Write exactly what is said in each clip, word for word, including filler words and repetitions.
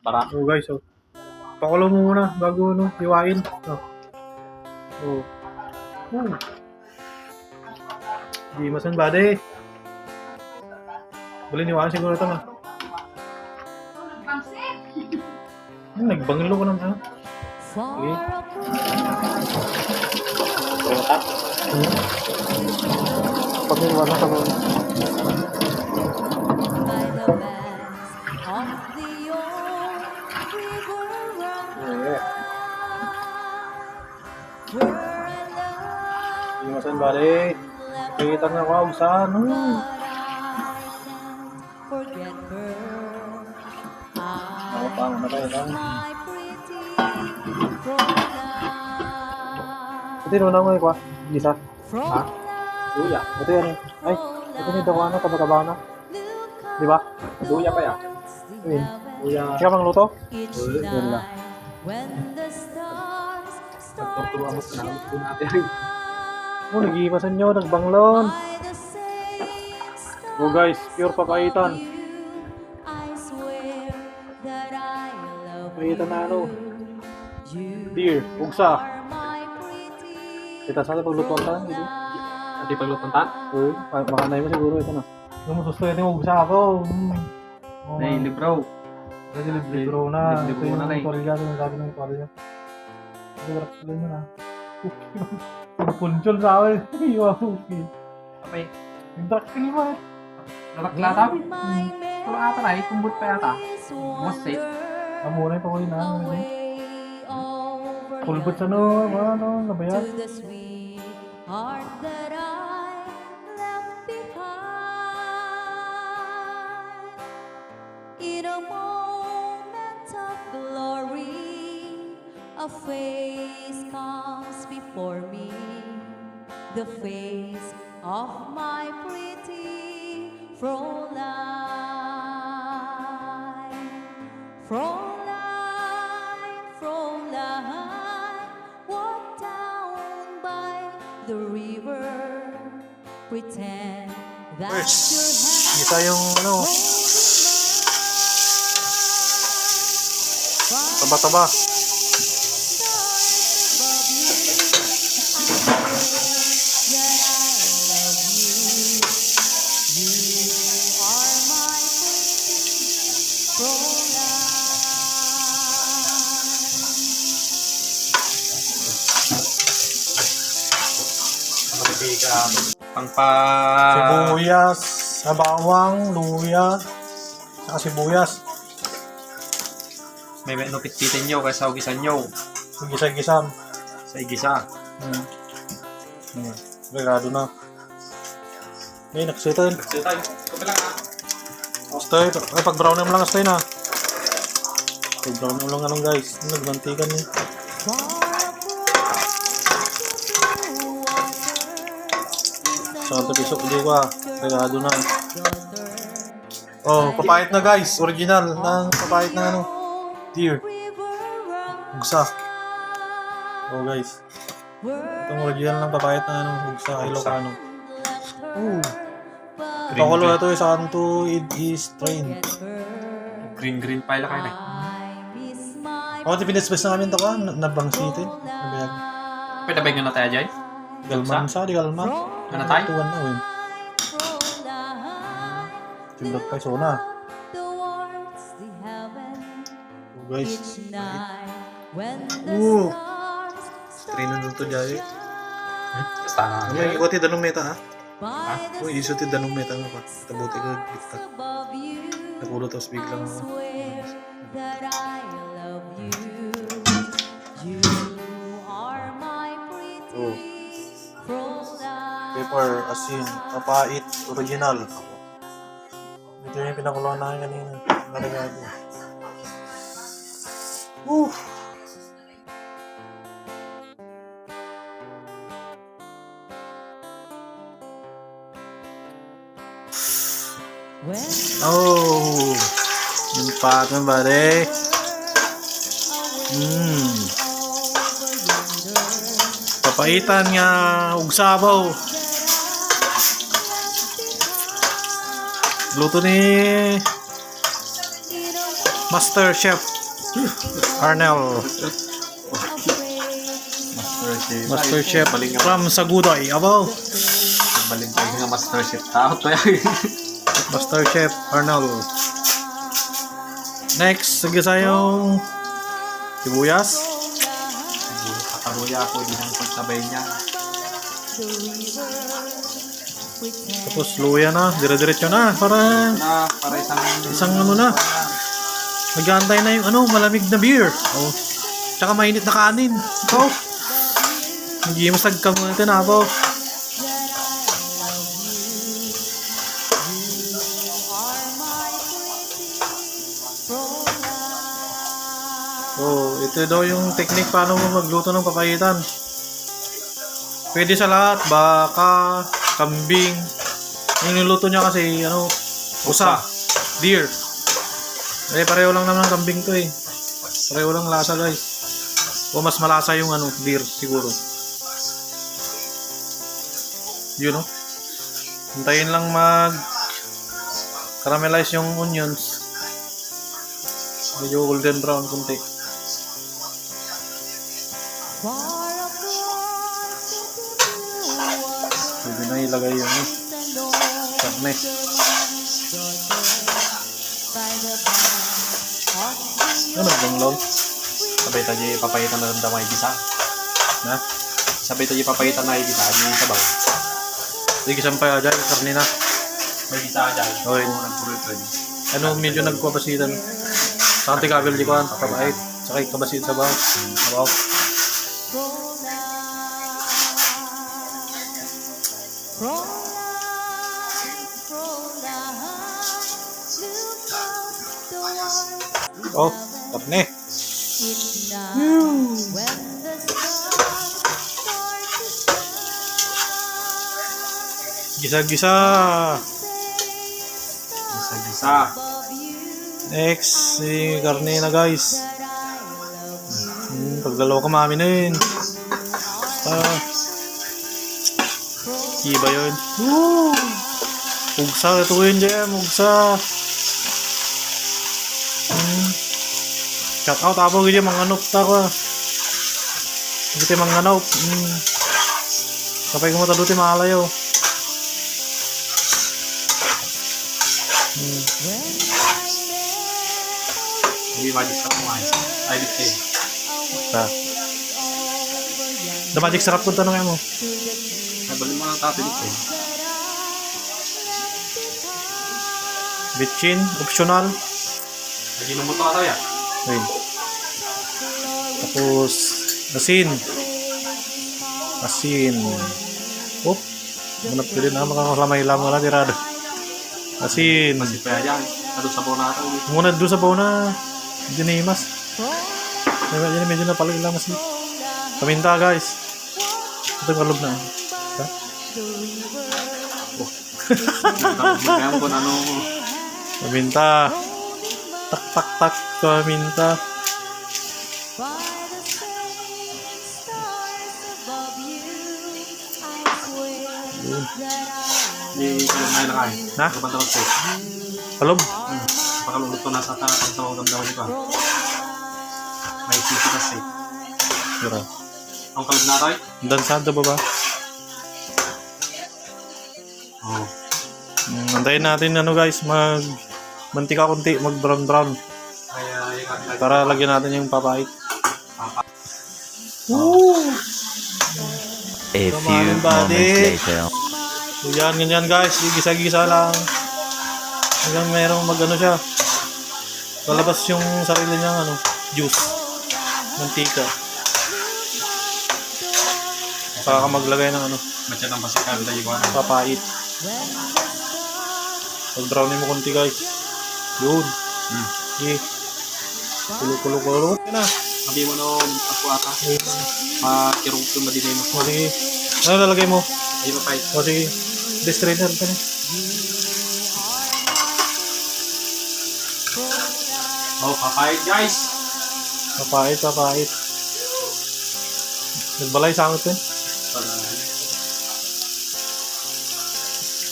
Para. Oh, guys, oh. Pakulo mo muna bago, no, hiwain. Oh. Oh. Oh. Di masan, buddy. Bali, hiwaan siguro ito, ma. Hmm, nagbanglo ko naman, ha? Sige. Pag-iwan na sa mga. Di masan, bali. Kita na ko, saan, hmm. Forget her. Ano pa, ano pa, ano pa? Ito yung una mo, ikuha. Gisa. Ha? Luya. Ito yan, eh. Ay, ito yung dawa na, taba-taba na. Di ba? Luya pa yan. Ayun. Luya. Ikaw bang luto? Yun lang. Nagturturuan mo sa namin po natin. Oh, nag-iiwasan nyo, nagbanglon. Oh, guys, pure papaitan. Papaitan na ano. Deer, ugsa. Kita sa paglutuan ta, hindi? Ati paglutuan ta? Oo, ma-, makanay mo siguro ito na. Yung masusto, ito yung ugsa ako. Hmm. Oo, Nay, nga. Libro. Dati libre na. Libre na, Nay. Ito yung tuwalya, ito yung sabi ng tuwalya. Ito, wrap sila yun, ah. Ang punchon sa akin. Iwan ko, okay. Apay. Yung drag queen, man. Natakla ta? Hmm. Pero ata na, ikumbot pa yata. Must say. Amo na yung pakuloy na, ano, eh. Kulbot sa ano, ano, ano ba yan? Heart that I left behind. In a moment of glory, a face comes before me, the face of my pretty Fräulein. Fräulein, Fräulein, walk down by the river. Pretend that First, your hand kita yung ano. Taba-taba. Pangpa- Sibuyas, bawang, luya, saka sibuyas. May, may lupit-pitin nyo kaysa ugisan nyo. Gisa-gisa. Sa igisa. Hmm. Hmm. Regado na. May naksita. Naksita. Ito lang, ah. Stay, ay, pag-brown mo lang, stay na. Pag-brown mo lang, anong, guys? Nagmantika ni. Sa ato pisok, di ba? Regado na. Oh, papait na, guys. Original ng papait na ano. Deer. Ugsa. Oh, guys. Itong original ng papait na ano, ugsa, Ilocano. Oh. Green, Pakulo green. Ito yung Santo Id East Train. Green, green pa ila kayo na. Oh, di pinisbes namin to ka, na-, nabangsitin. Nabayag. Pwede ba yung natay, Ajay? Galman sa, di galman. Ano tayo? Tuwan na, win. Timbrot pa yung sona. Oh, guys. Oh. Train na to, Jay. Basta na. Ano yung ikuha ti danong meta, ha? Ha? Uy, iso ti danong meta nga pa. Tabuti ko, bigta. Nagulo to, bigla nga. Oh. Pepper, asin, papait, original. Ito yung pinakuloan namin kanina. Naragado. Woo! Oh, yung pato, pare. Mm. Papaitan nga ugsabaw. Luto ni Master Chef Arnel. Master Chef. Master Chef from Sagudoy. Abaw. Balik tayo nga Master Chef. Tao to yan. Master Chef Arnel. Next, sige sa yung sibuyas. Pakaluya ako, di nang pagsabay niya. Tapos luya na, dire-diretso na para Na, para isang isang ano na. Nag-aantay na yung ano, malamig na beer. Oh. Tsaka mainit na kanin. Oh. Nag-iimasag ka muna, tinapo. Oh, ito daw yung technique paano mo magluto ng papaitan. Pwede sa lahat, baka, kambing. Yung niluto niya kasi, ano, usa, deer. Eh, pareho lang naman ang kambing to eh. Pareho lang lasa, guys. O mas malasa yung ano, deer siguro. Yun, no? Hintayin lang mag caramelize yung onions. Medyo golden brown kunti. Pwede na ilagay yung karne. Ano bang law? Sabay tayo ipapaitan na damay gisa. Na? Sabay tayo ipapaitan na gisa, di sabaw. Di gisa pa dyan, karne na. May gisa dyan. Oy. Oo, nagpuro ito. Ano, medyo nagkuha pa sila. Sa ating kabil, di ko ang kapait. Saka ikabasihan sa bahaw. Sabaw. Oh, karne. Gisa-gisa. Gisa-gisa. Next, si karne na, guys. Hmm, paglalo ka, mami na yun. Ah. Iba yun. Woo! Ugsa, ito yun, Jem. Ugsa. Hmm. Shout out, apo, gini, manganop ta ko. Gini, manganop. Hmm. Kapay ko matado ti malayo. Hmm. Hindi magic sarap mo ay. Ay, di kayo. Ta. The magic sarap kung tanong mo. Ay, balik mo lang tato dito. Bitchin, optional. Lagi mo to ata yan. Ayun. Tapos, asin. Asin. Oop. Manap ko din, ah, makakalamay lang wala, tirada. Asin. Kasi pa yan. Ano sabaw na ata, ulit. Muna doon sabaw na. Medyo naimas. Medyo, medyo napalag lang kasi. Paminta, guys. Ito yung kalog na. Ha? Oh. Kaya mo kung ano mo. Paminta. Tak, tak, tak. Paminta. Yun. Di, ano na lang ay. Na? Ano ba tawag sa'yo? Kalog? Hmm. Pakalulot ko na sa ta-, sa mga damdaman ko. May sisi kasi. Sure. Ang kalog na tayo? Dan sa ito baba. Oh. Mm, antayin natin, ano, guys, mag mantika konti, mag brown brown. Ay, ay, ay, ay. Para lagyan natin yung papait. Papa. Woo! A few Come on, buddy. Moments later. So, yan, ganyan, guys. Gisa-gisa lang. Hanggang merong mag-ano siya. Lalabas yung sarili niyang, ano, juice. Mantika. Saka ka maglagay ng, ano, Matyan ang pasikan tayo ko, ano. Papait. Pag-brownin mo konti, guys. Yun. Hmm. Sige. Kulo-kulo-kulo. Yan na. Sabi mo, no, ako ata. Ayun. Makirugtong na din mo. O, sige. Ano lalagay mo? Ayun, papait. O, sige. Best trainer ka na. Oh, papait, guys. Papait, papait. Nagbalay sa angit, eh.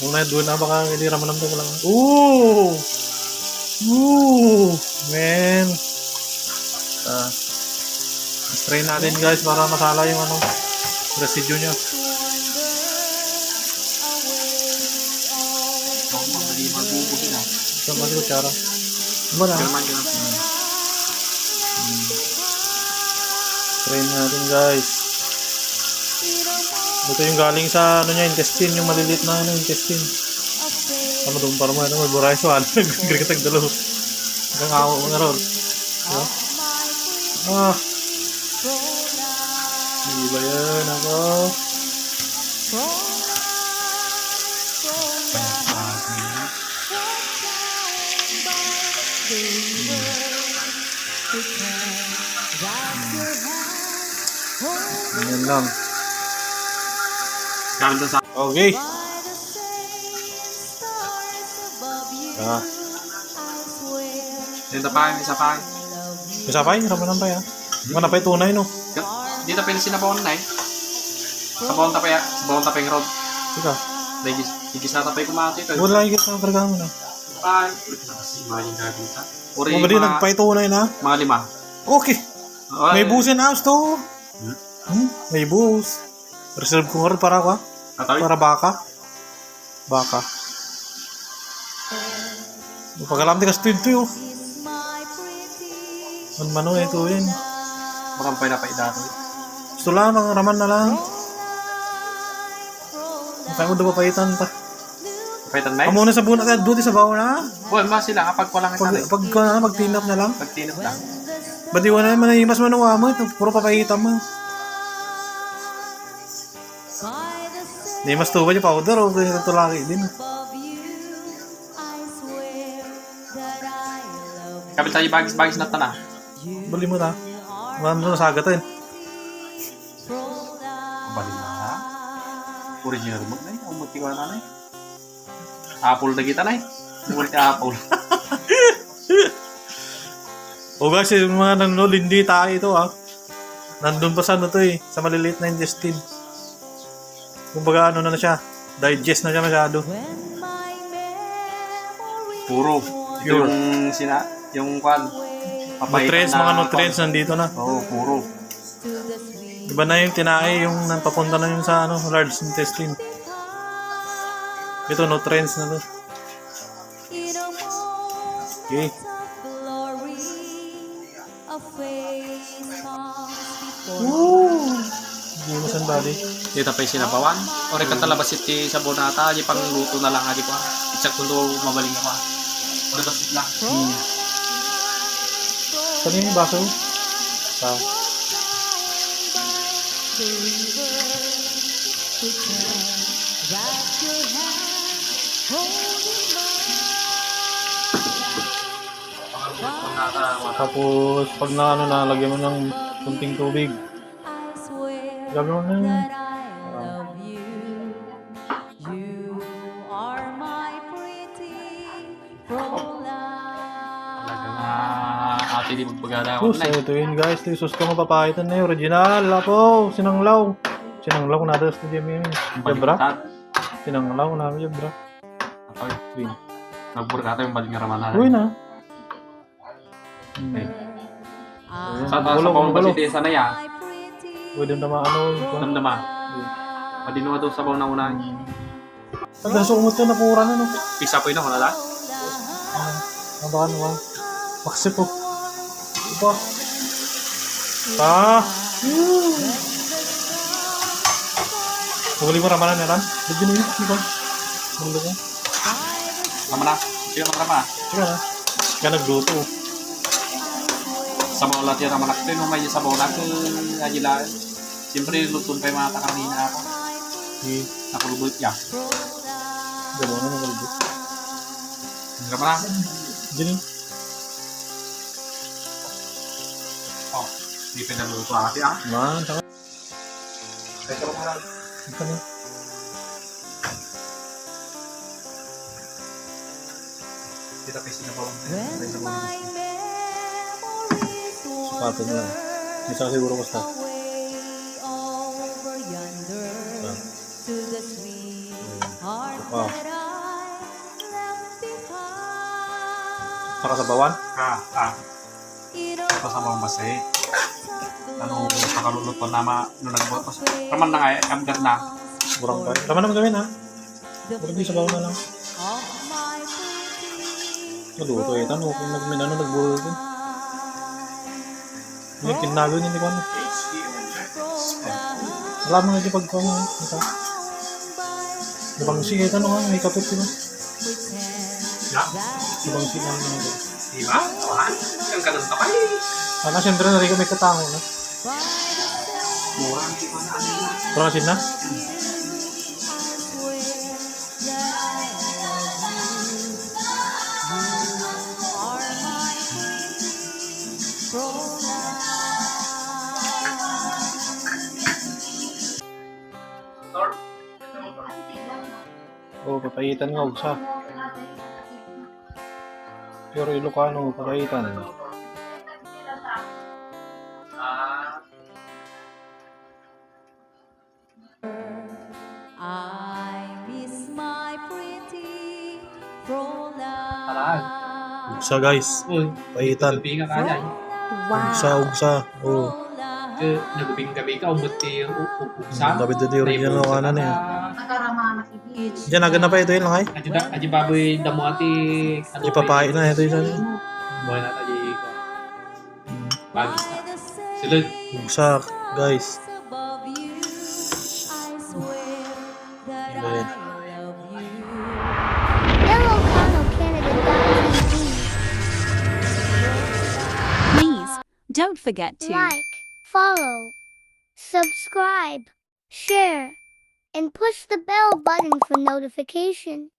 Kung na, doon na baka hindi naman ang lang. Ooh! Ooh! Man! Try natin, guys, para masala yung ano, residue niya. Isang maliit kutsara. Ano na? Try natin, guys. Ito yung galing sa ano niya, intestine, yung maliliit na ano, intestine. Ano doon para mo, ano, may buray so ano, nagkakatag dalo. Hanggang awa mo na ron. Diba? Ah. Di ba yan? Ako. Ganyan lang. Okay. Ah. Dito pa, isa pa. Isa pa, ramanan pa ya. Mana pa tunay, no? Dito pa yung sinabawan na eh. Sabawan ta pa ya, sabawan ta pa yung road. Ika. Lagi, lagi sa tapay kumati ito. Wala yung kita karga mo na. Ay, maling gagawin ta. Uri Mabali mga, nagpaitunay na. Mga lima. Okay. May busin house to. Hmm? Hmm? May bus. Reserve ko nga rin para ko, ah. Atay? Para baka. Baka. Pagalam di kasto yun to, oh. Manmano ito yun. Baka pa na pa idato. Gusto lang, mga raman na lang. Ang tayo mo daw papaitan pa. Papaitan na eh? Amo na sa bunat, ah, duty sa baon, ah. Buwan, ma sila, kapag ko lang Pag, itan eh. Pag ko na, magtinap na lang. Pagtinap lang. Ba't iwan na naman, mas manuwa mo, ito, puro papaitan mo. Di mas tuwa yung powder o ganito to lagi din. Kapit tayo bagis-bagis na tana. Bali mo na. Wala mo na sagatan. Bali na. Original mo na eh. Ang matiwa na eh. Apple na kita na eh. Multi apple. O guys, yung mga nanonood, hindi tayo ito ah. Nandun pa sa ano to eh, sa maliliit na intestine. Kumbaga ano na, na siya, digest na siya masyado. Puro. Pure. Yung sina, yung kwan. Nutrients, mga nutrients nandito na. Oo, puro. Iba na yung tinae, yung napapunta na yung sa ano, large intestine. Ito, nutrients na to. Okay. Woo! Hindi mo sandali. Dita pay sinabawan? O, reka talabas iti sabon ata, di pangluto na lang, di pa. Itsak ko to, mabaling ako. O, labas lang. Hmm. Saan yung baso? Sa Tapos, pag na, ano, nalagyan mo ng kunting tubig, lagyan mo na yun. Ah. Talaga nga, ate, di magpagana ako, Sus, nay. Ito yun, guys. Ito yung sus ko, mapapaitan na yung original. Apo, sinanglaw. Sinanglaw ko na, tapos ito, Jimmy. Ang Jabra? Baliktad. Sinanglaw ko na, Jabra. Ay, Win. Nagburkata yung baling ramana. Uy na. Hmm. Eh. Ayan. Sa taas sa Bulong, bawang bulong. Basiti, sana ya. Pwede na maano, ito. Damdama. Uy. Madino daw sa bawang na una. Hmm. Ang daso mo ito, napura na, no? Pisa po yun ako, nala? Ah, ang baka naman. Maksi po. Ito. Ah. Huli mo, ramanan na lang. Lagyan mo yun, di ba? Mundo ko. Tama na. Sige, tama na. Sige na. Kaya nagluto. Sabaw lahat yan, tama na. Ito yung may sabaw na. Ito, agila. Siyempre, luto pa yung mga takarina ako. Hmm. Nakulubot yan. Sabaw na, nakulubot. Hindi ka pa na. Diyan eh. Oh, hindi pinaluto ate, ah. Man, saka Ito mo lang. Ito na. Kita kay sinabawan. Sapato na lang. Isa siguro basta. Ah. Ah. Saka sabawan? Ah, ah. Ito sa mga masi. Ano, pakalulot ko na ma-, no nagbutas. Raman na nga, eh, kamgat na. Murang pa. Raman naman gawin, ha? Murang di sabaw na lang. Naluto, eh. Tano, kung nagminano, nagbulo ko. May kinago niya, di ba? Wala mo nga di pagkuha mo, eh. Ito. Nabangsi, eh. Tano nga, may kapit, di ba? Na? Nabangsi na naman. Di ba? Awan. Ang kanang kapal, eh. Ano, siyempre, narinig ko may katango, no? Mura ang tipo na ano na. Mura ang sina? Oh, papaitan nga, ugsa. Pero Ilocano, papaitan. I miss my pretty Frola. Alaan. Ugsa, guys. Uy. Paitan. Sabi nga kaya, eh. Wow. Ugsa, ugsa. Oh. Ke, nagubing gabi ka, umot ti u-, u-, ugsa. Dapat dito yung original, ano na, eh. Diyan, agad na pa ito yun, ay? Adi da-, adi baboy damo ati, ano, ipapain na ito yun. Buhay na tayo, ikaw. Bagay sa silid. Ugsa, guys. Ayan. Ilocano Canada dot T V. Please, don't forget to like, follow, subscribe, share, and push the bell button for notification.